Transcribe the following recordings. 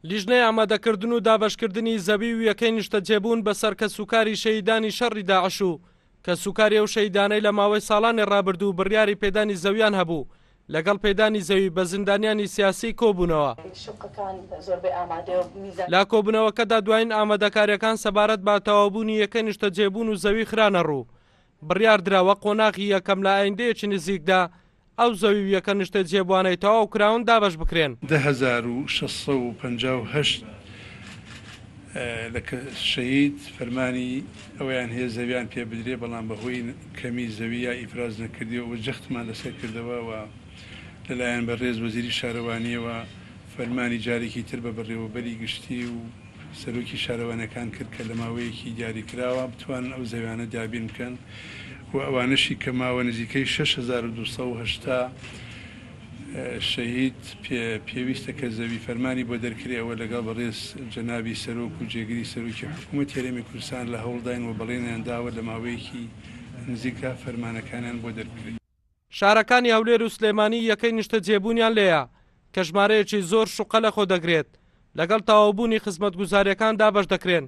لیژنەی ئامادەکردن و دابەشکردنی زەوی و یەکەی نیشتەجێبوون بەسەر کەسوکاری شەهیدانی شەڕی داعش و کەسوکاری ئەو شەهیدانەی لە ماوەی ساڵانی ڕابردوو بڕیاری پێدانی زەویان هەبوو، لەگەڵ پێدانی زەوی بە زیندانیانی سیاسی کۆبوونەوە. لە کۆبوونەوەکەدا دوایین ئامادەکارییەکان سەبارەت بە تەواوبوونی یەکەی نیشتەجێبوون و زەوی خرانەڕوو، بڕیاردراوە قۆناغی یەکەم لە ئایندەیەکی نزیکدا ئەو زەوی و یەکە نیشتەجێبووانەی تەواو کراون دابەش بکرێن. 10658 لە کە شەهید فەرمانی ئەوەیان هەیە زەویان پێ بدرێ بەڵام بە هۆی کەمی زەوی یا ئیفراز نەکردی و جەختمان لەسەر کردەوە و لەلایەن بەڕێز وەزیری شارەوانیەوە فەرمانی جارێکی تر بە بەڕێوەبەری گشتی و سەرۆکی شارەوانیەکان کرد کە لە ماوەیەکی دیاریکراوە بتوانن ئەو زەویانە دابین بکەن و ئەوانەشی کە ماوە نزیکەی 6280 شەهید پێویستە کە زەوی فەرمانی بۆ دەرکرێ ئەوە لەگەڵ بەڕێز جەنابی سەرۆک و جێگری سەرۆکی حکوومەتی هەرێمی کوردستان لە هەوڵداین و بەڵێنیان داوە لە ماوەیەکی نزیکدا فەرمانەکانیان بۆ دەربکرێت. شارەکانی هەولێر و سلێمانی یەکەی نیشتەجێبوونیان لێیە کە ژمارەیەکی زۆر شوقە لەخۆدەگرێت، لەگەڵ تەواوبوونی خزمەتگوزارییەکان دابەش دەکرێن،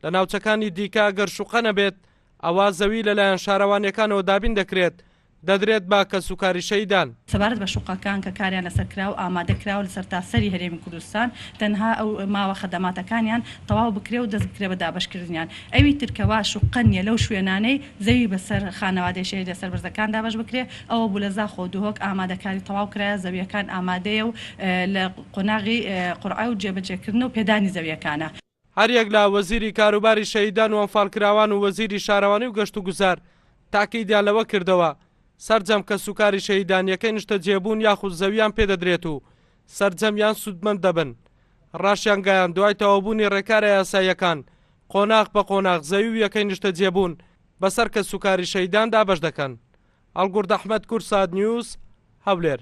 لە ناوچەکانی دیکە ئەگەر شوقە نەبێت ئەوا زەوی لەلایەن شارەوانییەکانەوە دابین دەکرێت دەدرێت بە کەسوکاری شەهیدان. سەبارەت بە شوقەکان کە کاریان لەسەر کرا و ئامادە کراوە لە سەرتاسەری هەرێمی کوردستان تەنها ئەو ماوە خەدەماتەکانیان تەواو بکرێ و دەست بکرێ بە دابەشکردنیان ئەوی تر کەوا شوقە نیە لەو شوێنانەی زەوی بەسەر خانەوادەی شەهیدە سەربەرزەکان دابەش بکرێ ئەوە بوو لە زاخۆ و دهۆک ئامادەکاری تەواو کرایە زەویەکان ئامادەیە و لە قۆناغی قورعە و جێبەجێکردن و پێدانی زەویەکانە. هەریەک لە وەزیری کاروباری شەهیدان و ئەنفالکراوان و وەزیری شارەوانی و گەشتوگوزار تاکیدیان لەوە کردەوە، سەرجەم کەسوکاری شەهیدان یەکەی نیشتەجێبوون یاخود زەویان پێدەدرێت و سەرجەمیان سوودمەند دەبن. ڕاشیانگەیاند، دوای تەواوبوونی ڕێکارە یاساییەکان، قۆناغ بە قۆناغ زەوی و یەکەی نیشتەجێبوون بەسەر کەسوکاری شەهیدان دابەش دەکەن. هەڵگورد ئەحمەد، کوردسات نیوز، هەولێر.